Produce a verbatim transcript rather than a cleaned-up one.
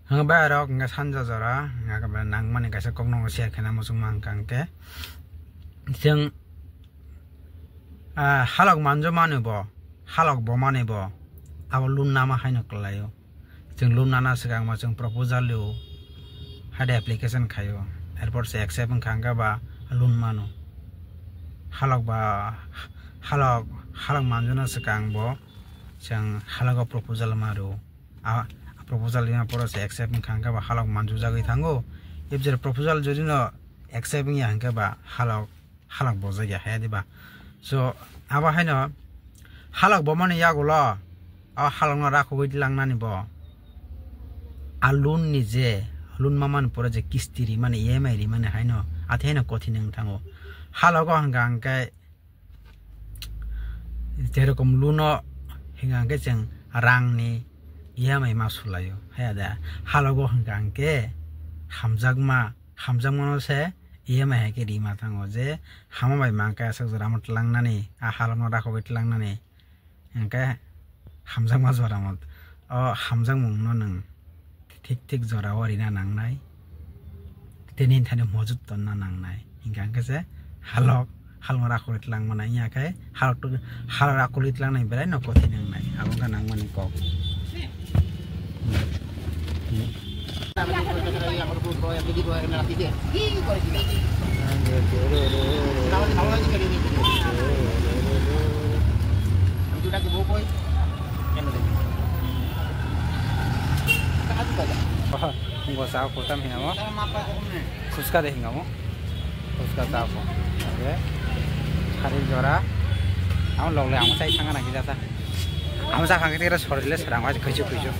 Hwnba rok hwnka sanja jora hwnka khe nangmani kaisa kokno share khaina muchungma hwnka hwnkhe chwng, ah, halok manjomani bo, halok bomani bo abo loan nama haino kwlaio. Chwng loan nana swkangma chwng proposal rwo, haide application khaio, erpor se accept wngkha hwnkhe ba loan mano. Halok ba, halok, halok manjona swkang bo chwng halogo proposal ma rwo. A, a proposal rwna poro se accept wngkha hwnkhe ba halok manjujagwi thango. If je proposal jodi no accept wngya hwnkhe ba halok, halok bojak ya haya diba. So, abo haino halok bomani yagulo, o halokno rakhogwi tlangnani bo. A loan ni je, loan mamani pore je kisti rimani, E M I rimani haino, athe haino kothin wng thango. Halogo hwnka hwnkhe, jerokom loan o hwnka hwnkhe chwng rangni E M I ma sulaio. Haya da, halogo hwnka hwnkhe hamjakma, hamjakmano se E M I hai khe rima thango je hama bai mankhe aswk jora amo tlangnani, a halokno rakhogwi tlangnani, hwnkhe hamjakma jora mo, o hamjakmungno nwng thik thik jora o rina nangnai, tei nini thani mojot tonna nangnai, hwnkhe hwnkhe se halok, halokno rakhogwi tlangmani wngya khe halok, halok rakhogwi tlangnai belai no kothin wngnai, abo wngkha nangmani kok. Bo sa kotam hinamo. Phuska de hinamo. Phuska ta ko. Oke. Hari jora. Amo logle amo sai thanga na kita ta. Amo sa khang kita sori le serang wajib khuisu khuisu.